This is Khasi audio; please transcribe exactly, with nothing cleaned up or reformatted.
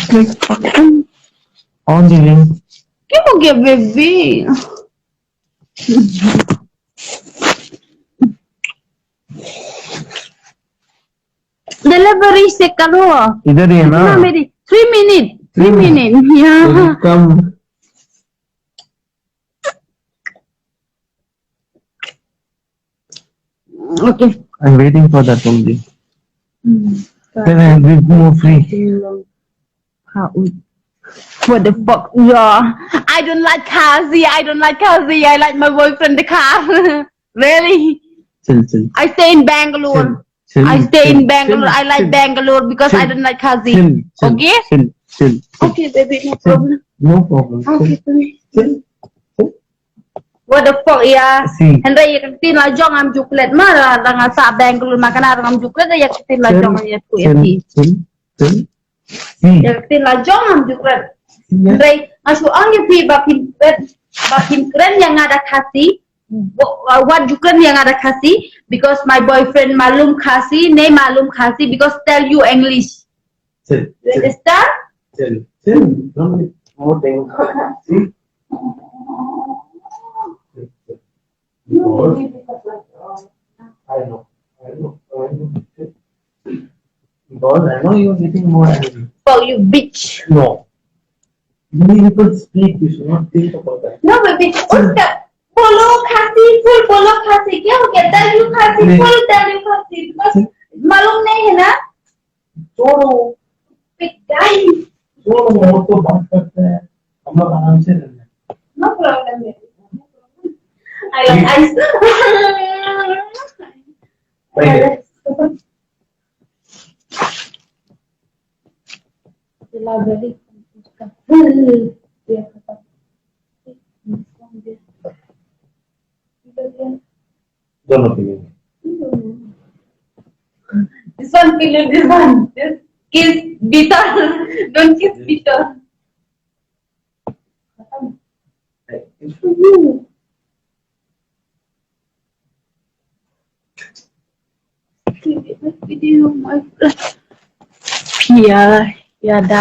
Click on the link. Give me a baby. Delivery se karo. इधर ही है ना? हाँ, मेरी three minute, three minute. Yeah. Come. Okay. I'm waiting for that only. Hmm. Then I'll be more free. How? What the fuck? Yeah. I don't like Khasi. I don't like Khasi. I like my boyfriend, the car. Really? Chill, chill. I stay in Bangalore. Chill, I stay in Bangalore. I like Bangalore because I don't like Khasi. Chill, chill, okay? Chill, chill, chill. Okay, baby, no problem. No problem. Okay, baby. Chill, chill. What the fuck, yeah? Hynrei ïa ka ktien la jong ngam ju klet ma, la nga sah Bangalore ma kane ngam ju klet, ïa ka ktien la jong ïa ku ïa ki. Ïa ka ktien la jong ngam ju klet. Hynrei nga shu ong ïa phi ba phin kren, ba phin kren ïa nga da Khasi. Wat ju kren ïa nga da Khasi because my boyfriend malum Khasi, ne malum Khasi because tell you English. Chill, chill. You understand? Chill, chill. Don't make more thing. See? Chill, chill. Because I know, I know, I know. Because I know you're getting more angry. Oh, you bitch. No. You need to speak, you should not think about that. No, baby, उसका बोलो खासी, full बोलो खासी, क्या हो गया? Tell you खासी, नहीं। Full tell you खासी, because मालूम नहीं है ना? छोड़ो। पिटाई। छोड़ो, वो तो बात करते हैं। हम लोग आराम से कर लेंगे। No problem, baby। I love ice। भाई। Library का full ये खत्म। दोनों के लिए। This one, kill this one. Just kiss bitter. Don't kiss bitter. Video, my friend. Yeah, yeah, that.